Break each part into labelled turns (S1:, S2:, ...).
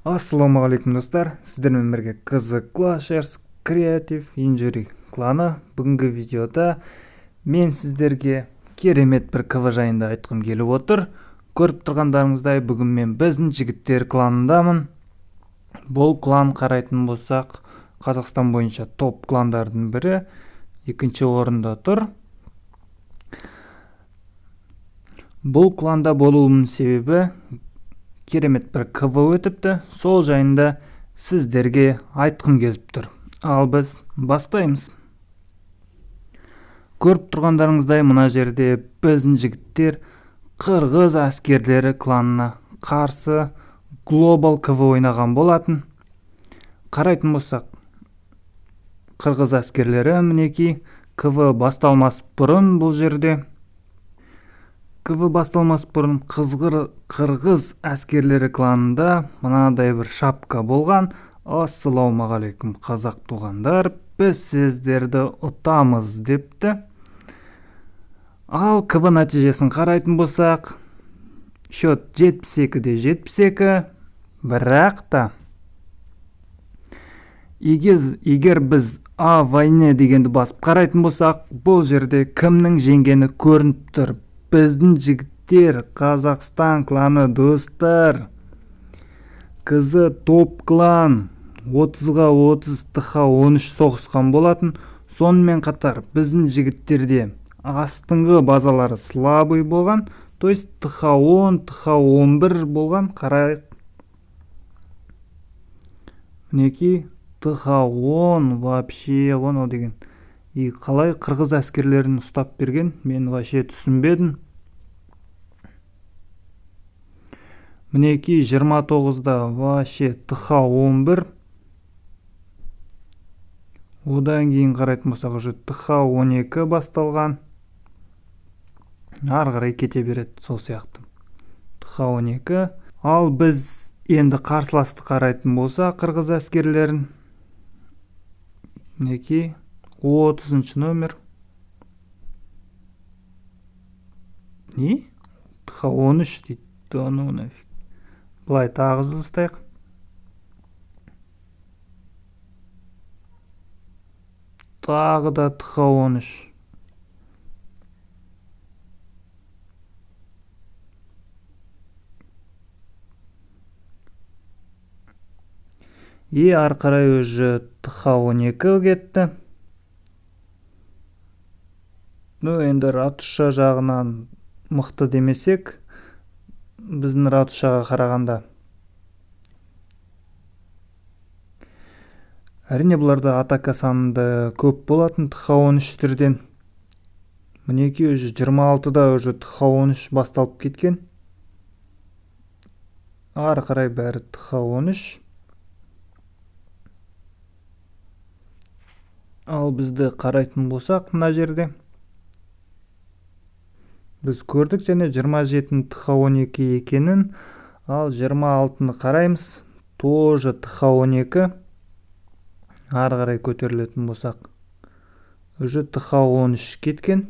S1: Ассалаумағалейкум, достар! Сіздермен бірге KZ Clashers Creative Injury кланы. Бүгінгі видеода мен сіздерге керемет бір КВ жайында айтқым келіп отыр. Көріп тұрғандарыңыздай, бүгін мен біздің жігіттер кланындамын. Бұл клан, қарайтын болсақ, Қазақстан бойынша топ кландардың бірі, екінші орында тұр. Бұл кланда болуымның себебі, керемет бір КВ өтіпті, сол жайында сіздерге айтқым келіп тұр. Ал біз бастаймыз. Көріп тұрғандарыңыздай, мына жерде біздің жігіттер қырғыз әскерлері кланына қарсы глобал КВ ойнаған болатын. Қарайтын болсақ, қырғыз әскерлері, мінекей, КВ басталмас бұрын, бұл жерде КВ басталмас бұрын қырғыз әскерлері кланында мынадай бір шапка болған: «Ассалаумағалейкум, қазақ туғандар, біз сіздерді ұтамыз», – депті. Ал КВ нәтижесін қарайтын болсақ, счет 72-де 72. Бірақ та егер біз «О войне» дегенді басып қарайтын болсақ, бұл жерде кімнің жеңгені көрініп тұр: біздің жігіттер, Қазақстан кланы, достар. КЗ топ клан 30-ға 30 ТХ 13 соғысқан болатын. Сонымен қатар біздің жігіттерде астыңғы базалары слабый болған, то есть ТХ 10, ТХ 11 болған. Қарайық, мінекей, ТХ 10 вообще ғой деген. И қалай қырғыз әскерлерін ұстап берген, мен вообще түсінбедім. Мінекей, 29-да вообще ТХ 11. Одан кейін қарайтын болсақ, уже ТХ 12 басталған. Ары қарай кете береді сол сияқты, ТХ 12. Ал біз енді қарсыласты қарайтын болсақ, қырғыз әскерлерін, мінекей, 30-номер не, ТХ 13 дейді. Да ну нафиг! Былай тағы жылыстайық. Тағы да ТХ 13. И ары қарай уже ТХ 12 кетті. Ну, енді ратуша жағынан мықты демесек, біздің ратушаға қарағанда, әрине, бұларда атака санында көп болатын ТХ 13-терден. Мінекей, уже 26-да уже ТХ 13 басталып кеткен. Ары қарай бәрі ТХ 13. Ал бізді қарайтын болсақ, мына жерде біз көрдік және 27-нің ТХ 12 екенін. Ал 26-ны қараймыз, тоже ТХ 12. Ары қарай көтерілетін болсақ, уже ТХ 13 кеткен.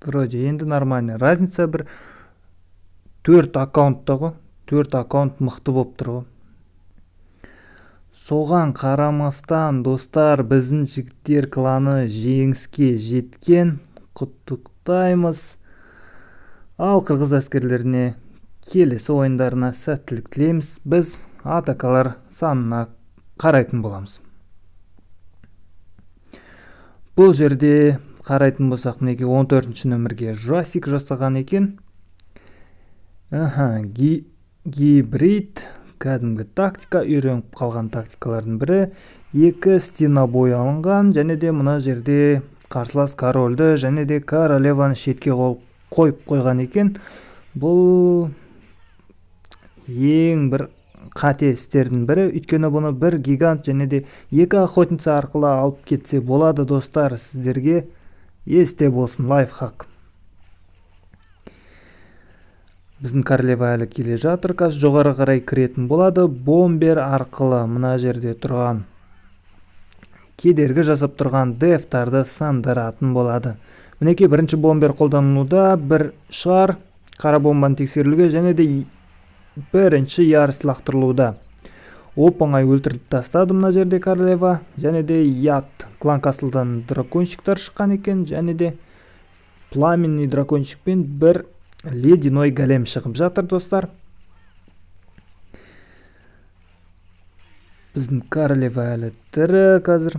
S1: Вроде енді нормально, разница бір төрт аккаунтта ғой, төрт аккаунт мықты болып тұр ғой. Соған қарамастан, достар, біздің жігіттер кланы жеңіске жеткен, құттықтаймыз. Ал қырғыз әскерлеріне келесі ойындарына сәттілік тілейміз. Біз атакалар санына қарайтын боламыз. Бұл жерде қарайтын болсақ, мінекей, 14 нөмірге жасик жасаған екен. Аха, гибрид, кәдімгі тактика, үйреніп қалған тактикалардың бірі. Екі стена бойы алынған және де мына жерде қарсылас корольді және де королеваны шетке қойып қойған екен. Бұл ең бір қате істердің бірі, өйткені бұны бір гигант және де екі охотница арқылы алып кетсе болады. Достар, сіздерге есте болсын, лайфхак. Біздің королева әлі келе жатыр, қазір жоғары қарай кіретін болады. Бомбер арқылы мына жерде тұрған, кедергі жасап тұрған дефтарды сындыратын болады. Мінекей, бірінші бомбер қолданылуда, бір шар қара бомбаны тексерілуге және де Бірінші ярус лақтырылуда. Оп-оңай өлтіріп тастады мына жерде королева. Және де яд клан кастлдан дракончиктар шыққан екен. Және де пламенный дракончик пен бір ледяной голем шығып жатыр, достар. Біздің королева әлі тірі қазір.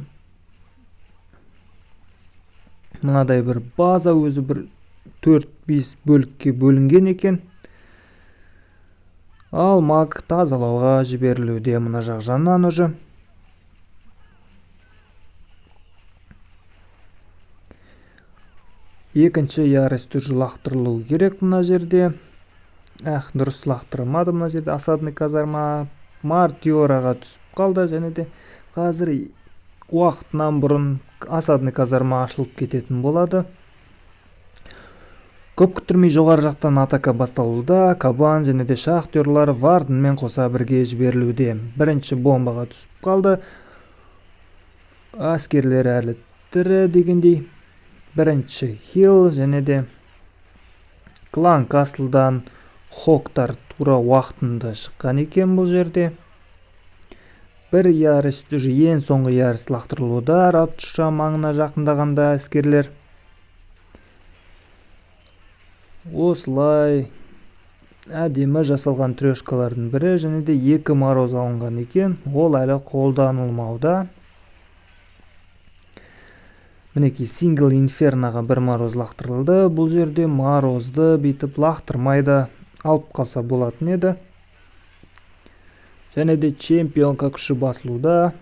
S1: Мынадай бір база өзі бір 4-5 бөлікке бөлінген екен. Ал маг тазалауға жіберілуде мына жақ жаннан уже. Екінші ярус уже лақтырылу керек мына жерде. Ах, дұрыс лақтырмады мына жерде. Осадный казарма мартиораға түсіп қалды. Және де қазір уақытынан бұрын осадный казарма ашылып кететін болады. Көп күттірмей жоғары жақтан атака басталуда. Кабан және де шахтерлар варденмен қоса бірге жіберілуде. Бірінші бомбаға түсіп қалды. Әскерлер әлі тірі дегендей. Бірінші хил және де клан кастлдан хоктар тура уақытында шыққан екен бұл жерде. Бір ярус, уже ең соңғы ярус лақтырылуда. Ратуша маңына жақындағанда әскерлер. Осылай әдемі жасалған трешкалардың бірі. Және де 2 мороз алынған екен. Ол әлі қолданылмауда. Мінекей сингл инферноға бір мороз лақтырылды. Бұл жерде морозды бүйтіп лақтырмайды, алып қалса болатын еді. Және де чемпионка күші басылуда.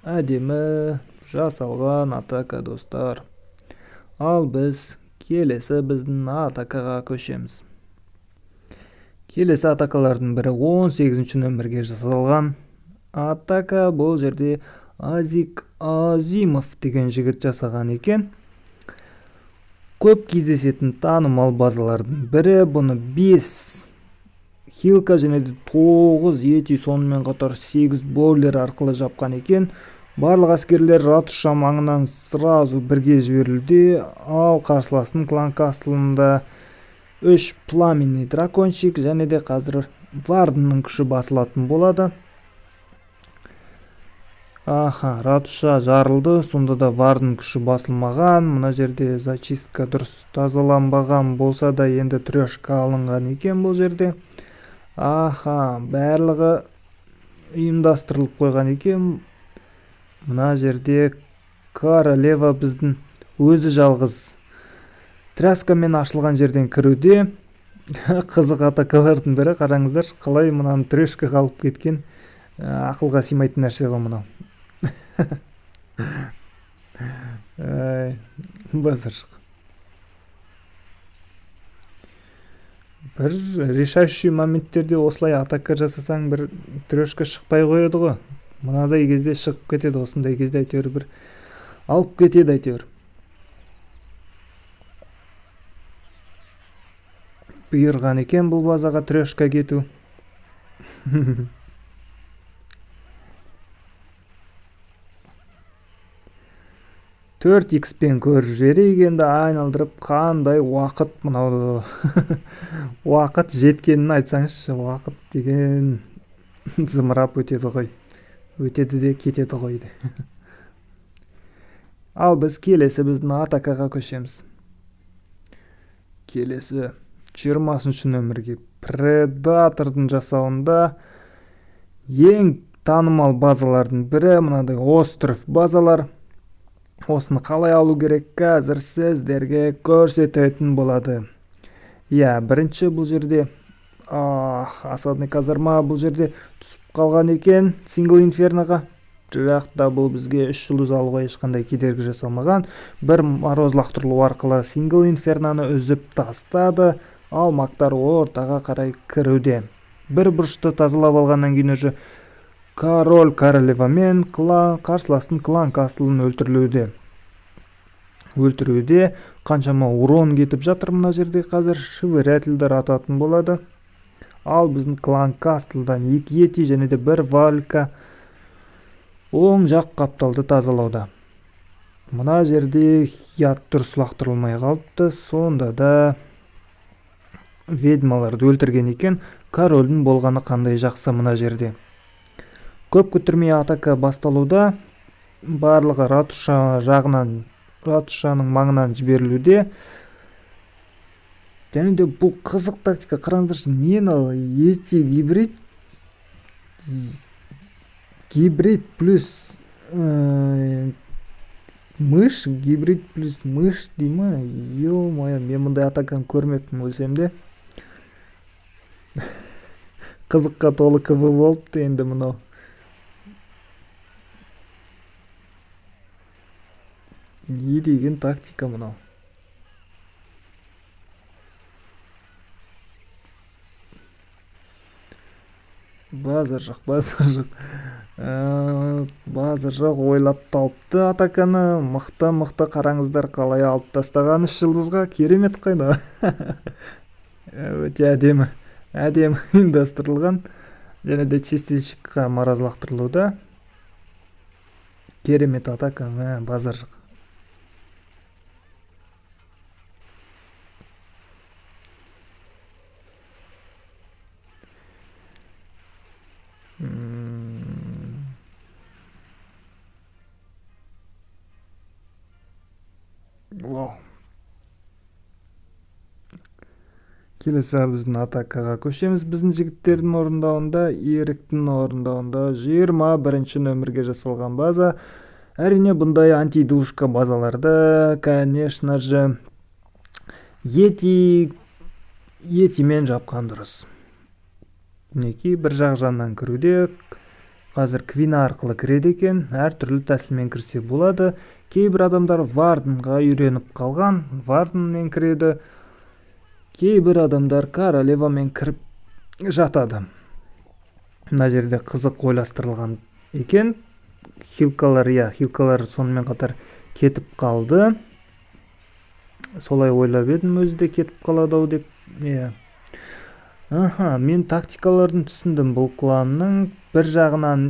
S1: Әдемі жасалған атака, достар. Ал біз келесі біздің атакаға көшеміз. Келесі атакалардың бірі 18 нөмірге жасалған атака. Бұл жерде Азик Азимов деген жігіт жасаған екен. Көп кездесетін танымал базалардың бірі. Бұны 5 хилка және де 9 ети, сонымен қатар 8 бойлер арқылы жапқан екен. Барлық әскерлер ратуша маңынан сразу бірге жіберілді. Ал қарсыластың клан кастлында 3 пламенный дракончик және де қазір варденның күші басылатын болады. Аха, ратуша жарылды, сонда да варден күші басылмаған. Мына жерде зачистка дұрыс тазаланбаған болса да енді трешка алынған екен бұл жерде. Аха, барлығы ұйымдастырылып қойған екен. Мына жерде королева біздің өзі жалғыз тряскамен ашылған жерден кіруде. Қызық атакалардың бірі, қараңыздар, қалай мынаны трешкаға алып кеткен. Ақылға сыймайтын нәрсе ғой мынау. Базаршық. Бір решающий моменттерде осылай атака жасасаң бір трешка шықпай қояды ғой. Мынадай кезде шығып кетеді, осындай кезде әйтеуір бір алып кетеді әйтеуір. Бұйырған екен бұл базаға трешка кету. Төрт икспен көріп жіберейік енді, айналдырып қандай уақыт мынау. Уақыт жеткенін айтсаңызшы, уақыт деген зымырап өтеді ғой. Өтеді де кетеді ғой. Ал біз келесі біздің атакаға көшеміз. Келесі 20 нөмірге Предатордың жасауында ең танымал базалардың бірі мынадай остров базалар. Осыны қалай алу керек қазір сіздерге көрсететін болады. Иә, бірінші бұл жерде осадный казарма бұл жерде түсіп қалған екен сингл инферноға. Бірақ та бұл бізге 3 жұлдыз алуға ешқандай кедергі жасалмаған. Бір мороз лақтырылу арқылы сингл инферноны үзіп тастады. Ал мактар ортаға қарай кіруде. Бір бұрышты тазалап алғаннан кейін уже король королевамен қарсыластың клан кастлын өлтірілуде. Өлтіруде қаншама урон кетіп жатыр мына жерде қазір швырятельдер ататын болады. Ал біздің клан кастлдан 2 ети және де 1 валька оң жақ қапталды тазалауда. Мына жерде яд дұрыс лақтырылмай қалыпты, сонда да Ведьмаларды өлтірген екен. Корольдің болғаны қандай жақсы мына жерде. Көп күттірмей атака басталуда. Барлығы ратуша жағынан, ратушаның маңынан жіберілуде. Және де бұл қызық тактика, қараңыздаршы, не мынау? Йети гибрид, гибрид плюс мышь, гибрид плюс мышь дей ма? Ё-моё, мен мұндай атаканы көрмеппін өлсем де. Қызыққа толы КВ болыпты енді мынау. Не деген тактика мынау? Базар жоқ, базар жоқ. Базар жоқ, ойлап тауыпты атаканы. Мықты, мықты, қараңыздар, қалай алып тастаған 3 жұлдызға. Керемет қайда. Өте әдемі, әдемі ұйымдастырылған. Және де чистильщикқа мараз лақтырылуда. Керемет атака, мә, базар жоқ. Вау. Келесі біздің атакаға көшеміз. Біздің жігіттердің орындауында, Еріктің орындауында 21 нөмірге жасалған база. Әрине, бұндай антидушка базаларды, конечно же, етимен жапқан дұрыс. Мінекей, бір жақ жаннан кіруде. Қазір Квина арқылы кіреді екен. Әртүрлі тәсілмен кірсе болады. Кейбір адамдар Варденға үйреніп қалған, Варденмен кіреді. Кейбір адамдар Королевамен кіріп жатады. Мына жерде қызық ойластырылған екен. Хилкалар, иә, хилкалар сонымен қатар кетіп қалды. Солай ойлап едім, өзі де кетіп қалады ау деп. Иә. Аха, мен тактикаларын түсіндім. Бұл кланның бір жағынан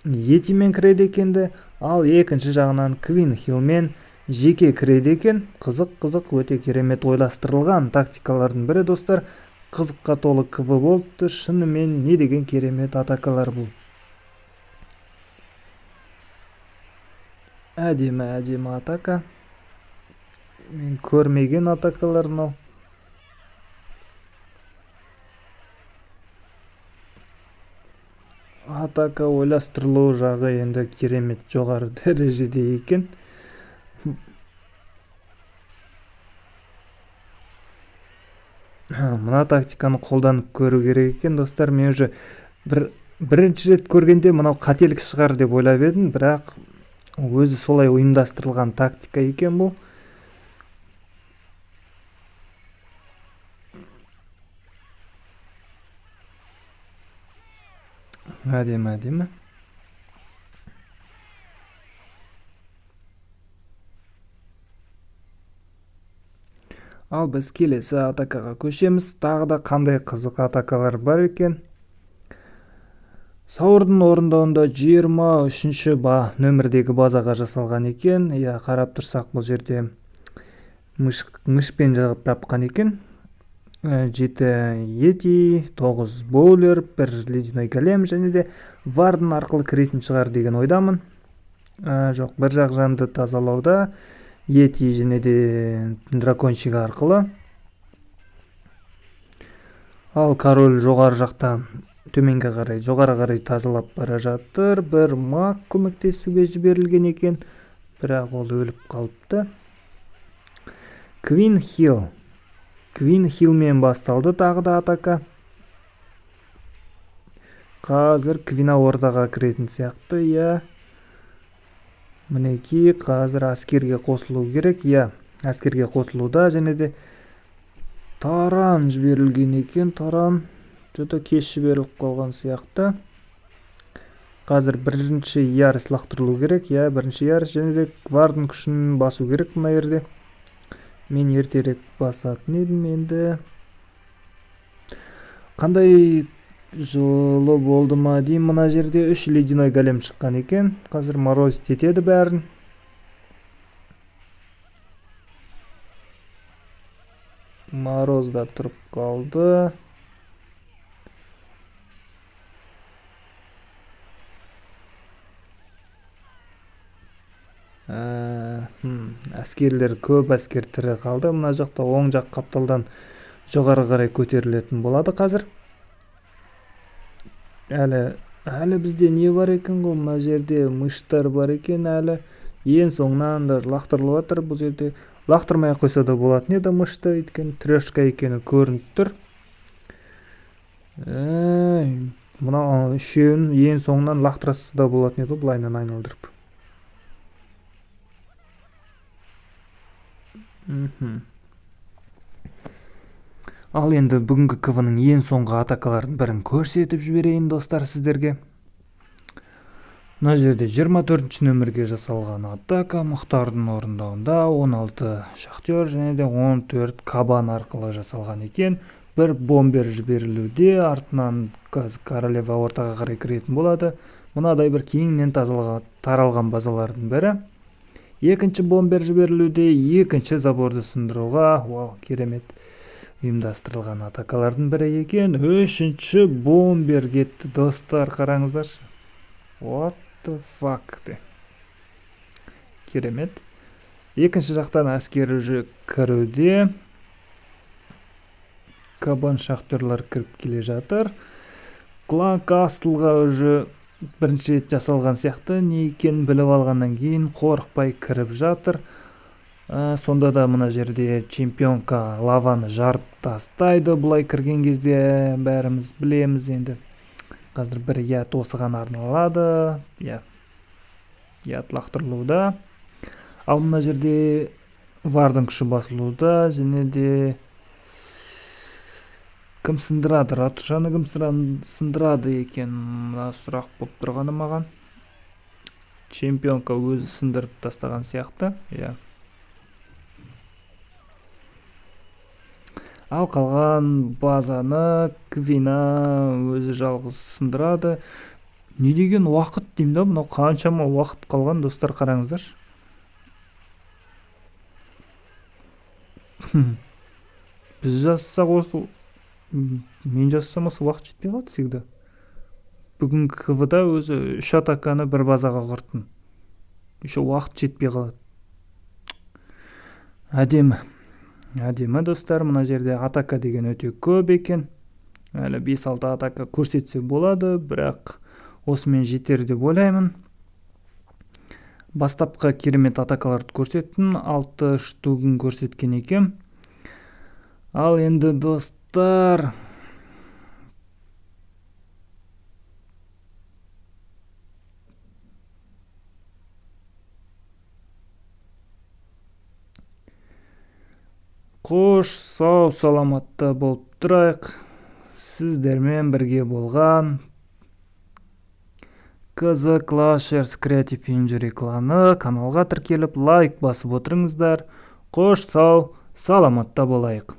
S1: Йетимен кіреді екен де, ал екінші жағынан Квин Хиллмен жеке кіреді екен. Қызық, қызық, өте керемет ойластырылған тактикалардың бірі, достар. Қызыққа толы КВ болыпты. Шынымен не деген керемет атакалар бұл. Әдемі, әдемі атака. Мен көрмеген атакалар мынау. Атака ойластырылу жағы енді керемет жоғары дәрежеде екен. Мына тактиканы қолданып көру керек екен, достар. Мен уже бірінші рет көргенде мынау қателік шығар деп ойлап едім, бірақ өзі солай ұйымдастырылған тактика екен бұл. Әдемі, әдемі. Ал біз келесі атакаға көшеміз. Тағы да қандай қызық атакалар бар екен. Сауырдың орындауында 23-ші нөмірдегі базаға жасалған екен. Иә, қарап тұрсақ, бұл жерде мышпен жапқан екен. 7 Йети, 9 боулер, 1 ледяной голем және де Варден арқылы кіретін шығар деген ойдамын. Жоқ, бір жақ жанды тазалауда Йети және де дракончик арқылы. Ал король жоғары жақтан төменге қарай, жоғары қарай тазалап бара жатыр. Бір маг көмектесуге жіберілген екен, бірақ ол өліп қалыпты. Квин Хилл. Квин Хиллмен басталды тағы да атака. Қазір Квина ордаға кіретін сияқты, иә. Мінекей, қазір әскерге қосылу керек, иә. Әскерге қосылуда және де таран жіберілген екен. Таран что-то кеш жіберіліп қалған сияқты. Қазір бірінші ярыс лақтырылу керек, иә, бірінші ярыс және де гвардың күшін басу керек мына жерде. Мен ертерек басатын едім енді. Қандай жолы болды ма деймін, мына жерде 3 ледяной голем шыққан екен. Қазір морозить етеді бәрін. Морозда тұрып қалды. Әскерлер көп, әскер тірі қалды. Мына жақта оң жақ қапталдан жоғары қарай көтерілетін болады қазір. Әлі бізде не бар екен ғой? Мына жерде мыштар бар екен әлі. Ең соңынан да лақтырылып жатыр. Бұл жерде лақтырмай ақ қойса да болатын еді мышты, өйткені трешка екені көрініп тұр. Мына үшеуін ең соңынан лақтырса да болатын еді ғой, былайынан айналдырып. Ал енді бүгінгі КВ-ның ең соңғы атакаларының бірін көрсетіп жіберейін, достар, сіздерге. Мына жерде 24 нөмірге жасалған атака Мұхтардың орындауында 16 шахтер және де 14 кабан арқылы жасалған екен. Бір бомбер жіберілуде, артынан газ королева ортаға қарай кіретін болады. Мынадай бір кеңінен таралған базалардың бірі. Екінші бомбер жіберілуде, екінші заборды сындыруға, вау, керемет ұйымдастырылған атакалардың бірі екен. Үшінші бомбер кетті, достар, қараңыздаршы. What the fuck де. Керемет. Екінші жақтан әскер уже кіруде. Кабан шахтерлар кіріп келе жатыр. Клан Кастлға уже бірінші рет жасалған сияқты, не екенін біліп алғаннан кейін қорықпай кіріп жатыр. Сонда да мына жерде чемпионка лаваны жарып тастайды. Бұлай кірген кезде бәріміз білеміз енді. Қазір бір ят осыған арналады. Иә. Ят лақтырылуда. Ал мына жерде вардың күші басылуда және де кім сындырады? Ратушаны кім сындырады екен? Мына сұрақ болып тұрғаны маған. Чемпионка өзі сындырып тастаған сияқты. Иә. Ал қалған базаны Квина өзі жалғыз сындырады. Не деген уақыт деймін да, мынау қаншама уақыт қалған, достар, қараңыздаршы. Біз жазсақ осы, мен жазсам осы уақыт жетпей қалады всегда. Бүгінгі КВ-да өзі 3 атаканы бір базаға құрттым. Еще уақыт жетпей қалады. Әдемі. Әдемі, достар, мына жерде атака деген өте көп екен. Әлі 5-6 атака көрсетсе болады, бірақ осымен жетер деп ойлаймын. Бастапқы керемет атакаларды көрсеттім, 6 штугін көрсеткен екен. Ал енді, достар, қош, сау саламатта болып тұрайық. Сіздермен бірге болған KZ Clashers Creative Injury кланы. Каналға тіркеліп, лайк басып отырыңыздар. Қош, сау, саламатта болайық.